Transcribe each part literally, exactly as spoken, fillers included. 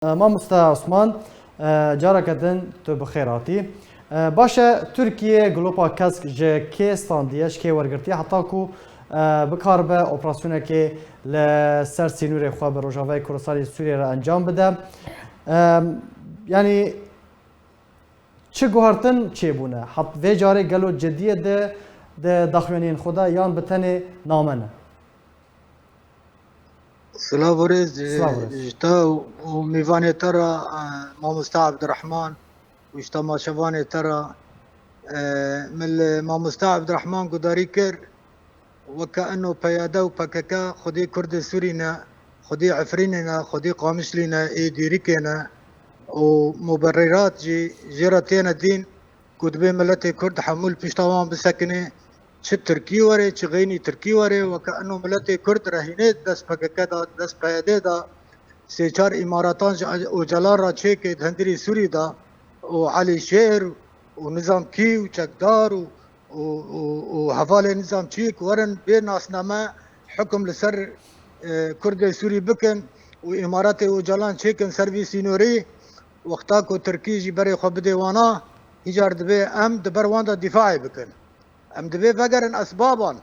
Mamoste Osman, e, careke din tu bi xêr hatî. E, baş e, Tirkiye glopa kesk ji kê standiye, ji kê wergirtiye heta ku, e, bikaribe operasyonekê li ser sînorê xwe bi Rojavayê Kurdistanê Sûriyê re encam bide. E, yanî çi guhertin çêbûne? Hat vê carê gelo cidiyê di, di daxuyaniyên xwe de yan bi tenê name ne? Silav û rêz, e, Silav û rêz. Ji te û, û mêvanê te re, e, mamoste Abdurrahman û ji temaşevanê te re, e, min li mamoste Abdurrahman gudarî kir, weke eno P Y D û P K K xwedî Kurdê Sûrî ne, xwedî Efrînê ne, xwedî Qamişlî ne, ê Dîrikê ne û muberîrat jî jê re têne dîn. Ku dibê miletê Kurd hemû li pişta wan bisekinê, çi Tirkî were, çi xeynî Tirkî were, weke eno miletê Kurd rehînê dest P K K da, dest P Y D da, sê çar îmaratan ji Ocalan re çêkê di hundirî Sûrî da, û Elî Şêr û Nizamkî û Çekdar û, û, û, û hevalên Nizamçî ku werin bê nasname hukum li ser, e, Kurdê Sûrî bikin û îmaratê Ocalan çêkin ser vî sînorî, wexta ku Tirkî jî berê xwe bidê wana, Îcar dibê em di ber wan de dîfaê bikin. Em dibê vegerin esbaban.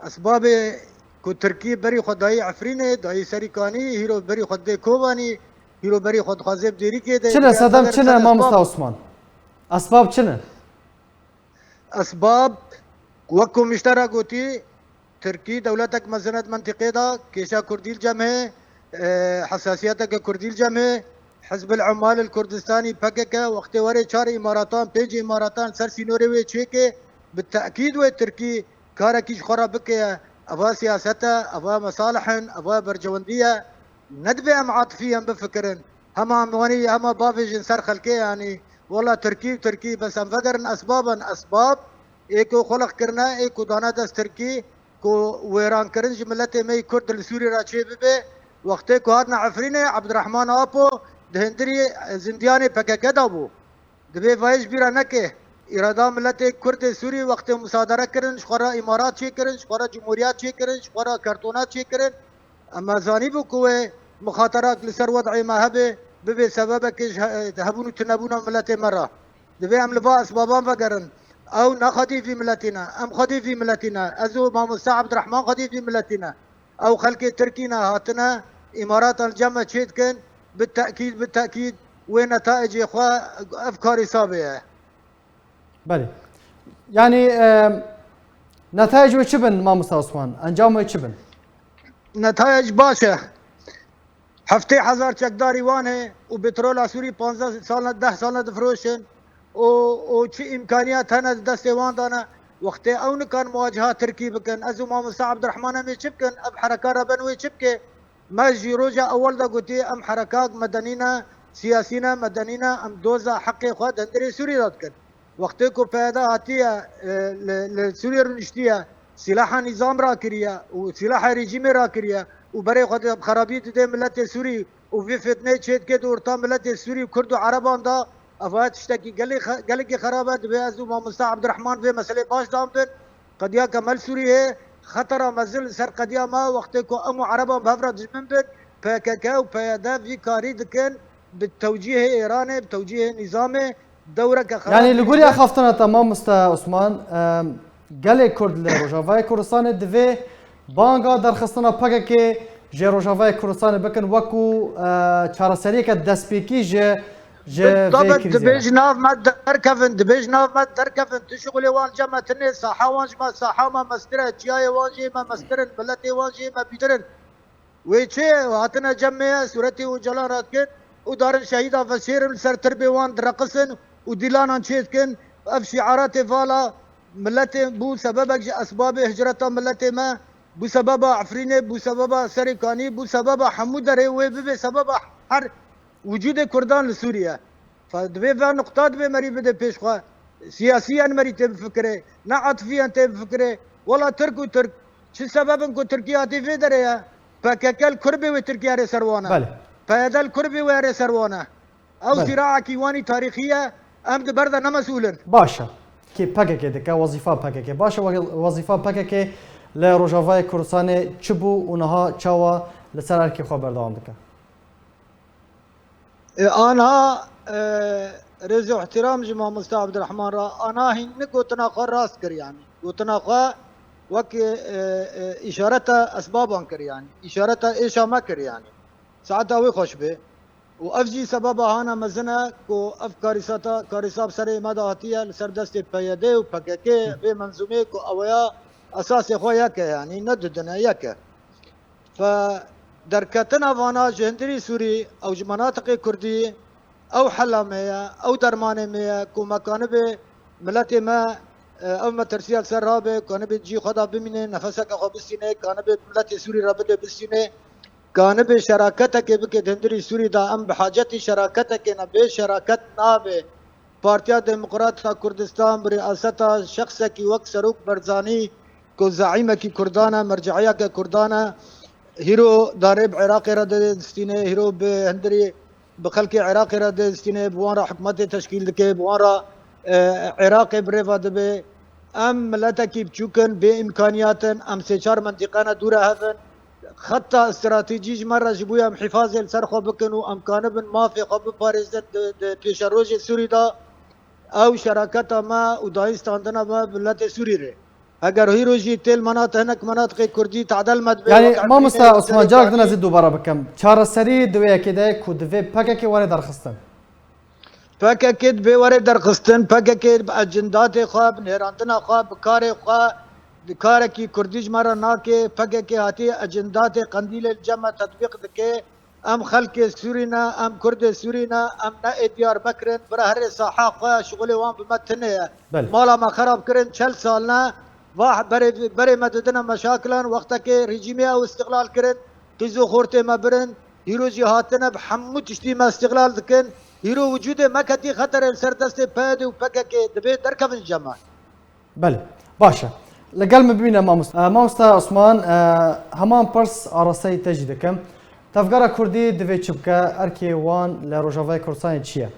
Esbabê ku Tirkî berî xwe dayî Efrînê, dayî Serîkanî, hîro berî xwe dê Kobanî, hîro berî xwe dixwaze bi Dêrikê de. Çi ne, sedem çi ne, mamosta Osman? Esbab çi ne? Esbab, wek ku min ji te re gotî, Tirkî dewletek mezin e di mentiqê de, kêşa Kurdî li cem heye, e, hesasiyeteke Kurdî li cem heye. Hizbil Ummal el Kurdistanî, P K K, wextê werê çar îmaratan, pênc îmaratan ser sînorê wê çêkê, bi tekîd wê Tirkî karekî ji xwe re bike. Eva siyaset e, eva mesalih in, eva bercewendî ye. Nedibê em atifî em bifikirin. Hema em wanî, hema bavêjin ser xelkê, yanî, wela Tirkî û Tirkî, bes em vegerin esbaban, esbab, ê ku xulix kirine, ê ku dane dest Tirkî, ku wêrankirin ji miletê me yî Kurd li Sûrî re çê bibe, wextê ku hatine Efrînê, Abdurrahman Apo di hundirî zindiyanê P K K de bû. Dibê vayê ji bîra neke. Îrada miletê Kurdê Sûrî wextê musadere kirin, ji xwe re îmarat çêkirin, ji xwe re cumhuriyet çêkirin, ji xwe re kertona çêkirin. Em me zanîbû ku wê mixaterak li ser wed'ê me hebe, bibe sebebekê ji he-, hebûn û tunebûna miletê me re. Divê em li va esbaban vegerin. Ew ne xwedî vî miletî ne, em xwedî vî miletî ne. Ez û mamoste Abdurrahman xwedî vî miletî ne. Ew xelkê Tirkî ne hatine, îmaratan li cem me çê dikin, bi tekîd, bi tekîd wê netayecê xwe ev karî sabê ye. Belê. Yanî, e, netayec wê çi bin, mamosta Osman? Encam wê çi bin? Netayec baş e. Heftê hezar çekdarî wan heye û petrola Sûrî panzdeh salne, deh salne difiroşin û, û çi îmkaniyat hene di destê wan de ne. Wextê ew nikan muwaciha Tirkî bikin, ez û mamosta Abdurrahman em ê çi bikin? Ev hereka reben wê çi bike? Me jî roja ewel de gotî, em herekak medenî ne, siyasî ne, medenî ne, em doza heqê xwe di hundirê Sûrî de dikin. Wextê ku P Y D hatiye, e, li, li Sûriyê rûniştiye, sîlaha nîzam rakiriye û sîlaha rejîmê rakiriye û berê xwe di xerabî dide miletê Sûrî û vê fitneyê çê dike di orta miletê Sûrî, Kurd û Ereban de, eva tiştekî gelê xe-, gelekî xerab e. Divê ez û mamosta Abdurrahman vê meselê baş dan bin. Qediya Kemal Sûriyê xetera mezin li ser qediya me, wextê ku em û Ereban bi hev re dijmin bin, P K K û P Y D vî karî dikin, bi tewcîhê Îranê, bi tewcîhê nîzamê, dewreke xerab. Yanî li gorî axaftina te, mamoste Osman, em, gelê Kurd li Rojavayê Kurdistanê divê banga derxistina P K K jê Rojavayê Kurdistanê bikin wekû, e, çareseriyeke destpêkî ji, ji vê krîzê re. Dibê ji nav me derkevin, dibê ji nav me derkevin. Tu şixulê wan cem me tine, saha wan ji me saha me mestir e, çiyayê wan jê me mestir in, miletê wan jê me bîtir in. Wê çi? Hatine cem me ye, sûretê Ocalan radikin û darin şehîda veşêrin, li ser tirbê wan direqisin û dîlanan çê dikin. Ev şiaratê vala miletê bû sebebek ji esbabê hicreta miletê me, bû sebeba Efrînê, bû sebeba Serêkanî, bû sebeba hemû derê wê bibe sebeba her wicûdê Kurdan li Sûriye. Fa-, divê va nuqta divê merî bide pêş xwe. Siyasiyen merî tê bifikirê, ne atifiyen tê bifikirê. Wela Tirk û Tirk, çi sebeb in ku Tirkiye hatî vê derê ye? P K K li kurbê wê Tirkiye rê ser wan e. Belê. P Y D li kurbê wê rê ser wan e. Ew Belê. Sîraekî wanî tarîxî ye, em di ber de ne mesûl in. Baş e. Kê P K K dike, wezîfa P K K. Baş e, we-, wezîfa P K K li Rojavayê Kurdistanê çi bû û niha çawa li ser erkê xwe berdewam dike? E, ana, e, rêz û ihtiram ji mamoste Abdurrahman re, ana hîn gotina xwe rast kir, yanî gotina xwe wek, e, e, îşareta esbaban kir, yanî îşareta êşa me kir, yanî saeta wê xweş be. Û ev jî sebeba hana mezin e ku ev karîsata, karîsa bi serê me de hatiye, li ser destê P Y D û P K K vê menzûmê ku ew ya esasê xwe yek e, yanî ne dudin e, yek e. Fe derketina vana ji hundirî Sûrî ew ji menatiqê Kurdî, ew hela me ye, ew dermanê me ye ku me kanibe miletê me, e, ev metirsiyek ser rabe, kanibe cî xwe de bimîne, nefeseke xwe bistîne, kanibe miletê Sûrî re bide bistîne, kanibe şeraketekê bike di hundirî Sûrî de. Em bi hacetî şeraketekê ne, bê şeraket nabe. Partiya Demokrat a Kurdistan bi riyaseta şexsekî wek Serok Barzanî ku zeîmekî Kurdan e, merceiyeke Kurdan e, hîro darê bi Iraqê re dê distîne, hîro bi hundirî bi xelkê Iraqê re dê distîne, bi wan re hikûmetê teşkîl dike, bi wan re, e, Iraqê bi rêva dibe. Em miletekî biçûk in, bê îmkaniyat in, em sê çar mentiqe ne dûre hev in. Xeta stratejî ji me re ji bo em hîfazê li ser xwe bikin û em kanibin mafê xwe biparêzin di, di pêşerojê Sûrî de. Ew şeraketa me û dayîn standina me bi miletê Sûrî re. Eger hîro jî têl menat hinek menatiqê Kurdî tadel me dibe. Yanî wek mamosta Efrînê, Osman, Serê carek din ez Kanî. Ê dubara bikim. Çareserî di wê yekê de ye ku divê P K K were derxistin. P K K dibê were derxistin, P K K bi ecindatê xwe, bi nêrandina xwe, bi karê xwe, di karekî Kurdî ji me re nake, P K K hatiye ecindatê Qendîlê li cem me tetbîq dike. Em xelkê Sûrî ne, em Kurdê Sûrî ne, em ne ê Diyarbekir in, bira herê saha xwe, şixulê wan bi me tune ye. Belê. Mala me xerab kirin, çel sal ne, va berê, berê me didine meşakilan, wextekê rejîmê ew îstixlal kirin, qîz û xortê me birin, hîro jî hatine bi hemû tiştî me îstixlal dikin, hîro wicûdê me ketî xeterê li ser destê P Y D û P K K, dibê derkevin ji cem me. Belê, baş e. Li gel min bimîne mamoste. E, mamoste Osman, e, heman pirs arasteyî te jî dikim. Tevgera Kurdî divê çi bike? Erkê wan li Rojavayê Kurdistanê çi ye?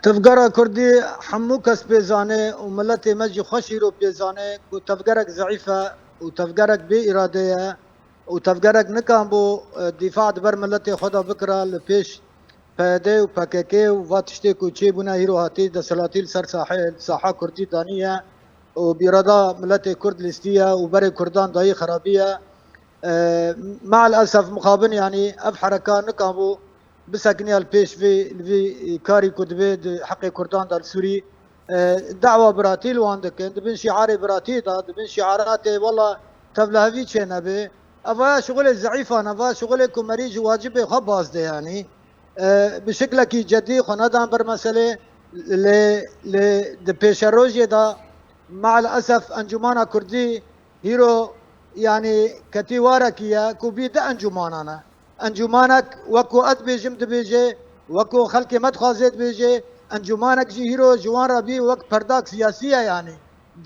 Tevgera Kurdî hemû kes pê zane û miletê me jî xweş hîro pê zane ku tevgerek zeîf e û tevgerek bê îrade ye û tevgerek nikanbû, e, dîfa di ber miletê xwe de bikira li pêş P Y D û P K K û va tiştê ku çêbûne hîro hatî desthilatî li ser sahê, saha Kurdî daniye û bi îrada miletê Kurd lîstiye û berê Kurdan dayî xerabî ye. E, Meal esef mixabin, yanî ev hereka nikanbû bisekiniya li pêş vê, li vî karî ku divê di heqê Kurdan de li Sûrî, e, dawa biratî li wan dikin, di bin şiarê biratî de, di bin şiaratê wela tevlihevî çênebe. Eva şixulê zeîfan, eva şixulê ku merî ji wacibê xwe baz de, yanî, e, bi şiklekî cedî xwe nedan ber meselê. Lê, lê di pêşerojê de meal esef encûmana Kurdî hîro, yanî, ketî warekî ye ku bî di encûmanan e. Encûmanek wek ku ez dibêjim dibêje, wek ku xelkê me dixwaze dibêje, encûmanek jî hîro ji wan re bî wek perdak siyasî ye, yanî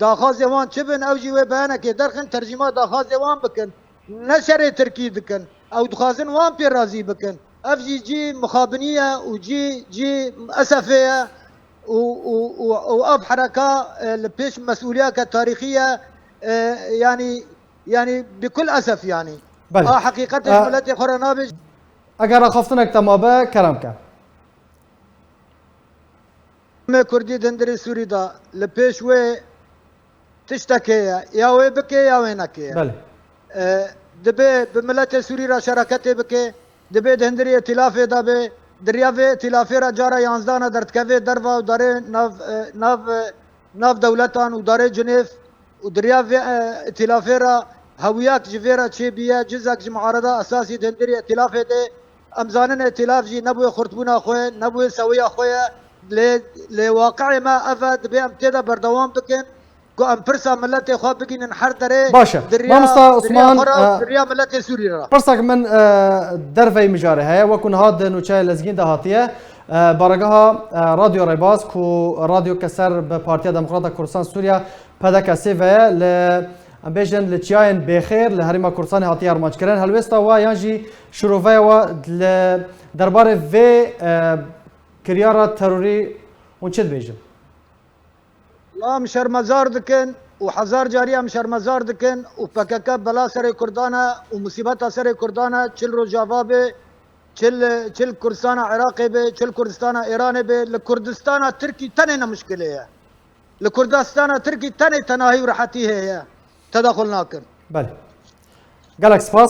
daxwazê wan çi bin, ew jî wê beyanekê derxin, tercîma daxwazê wan bikin. Ne şerê Tirkî dikin. Ew dixwazin wan pê razî bikin. Ev jî cî mixabinî ye û cî, cî esefê ye û, û, û, û ev hereka, e, li pêş mesûliyeke tarîxî ye. E, yanî, yanî bi kul esef, yanî. Belê. A heqîqetê ji E, miletê xwe re nabe. Eger axaftinek te mabe, kerem ke. Kurdî di hundirê Sûrî de li pêş wê tiştekê ye, ya wê bike ya wê neke ye. Belê. E, dibe bi miletê Sûrî re şereketê bike, dibe di hundirê îtîlafê de be, di riya vê îtîlafê re cara yanzdana derdikeve derva û darê nav, e, nav, e, nav dewletan û darê Cinêv û di riya vê, e, îtîlafê re hewiyek ji vê re çêbîye, cizek ji muareda esasî di hundirê îtîlafê de. Em zanin îtîlaf jî nebûye xurtbûna xwe, nebûye sewiya xwe ye. Lê, lê waqiê me ev e, dibê em tê de berdewam bikin ku em pirsa miletê xwe bigînin her derê. Baş e. Di riya, Mamosta di riya Osman, xwe re û e, di riya miletê Sûrî re. Pirsek min, e, derveyî mijarê heye. Wekû niha di nûçeya Lezgîn de hatiye, e, baregeha, e, Radyo Rêbaz ku radyoke ser bi Partiya Demokrata Kurdistan Sûriya, P D K sê ve ye, li, em bêjin, li çiyayên Bêxêr li Herêma Kurdistanê hatiye armanckirin. Helwêsta we yan jî şiroveya we li derbarê vê, e, kiryara terorî hûn çi dibêjin? Em şermezar dikin û hezar carî em şermezar dikin û P K K bela serê Kurdan e û musîbeta serê Kurdan e, çil Rojava be, Çi li, çi li Kurdistana Iraqê be, çi li Kurdistana Îranê be, li Kurdistana Tirkî tenê ne muşkilê ye. Li Kurdistana Tirkî tenê tenahî û rehetî heye. Tedaxul nakin. Belê. Gelek spas.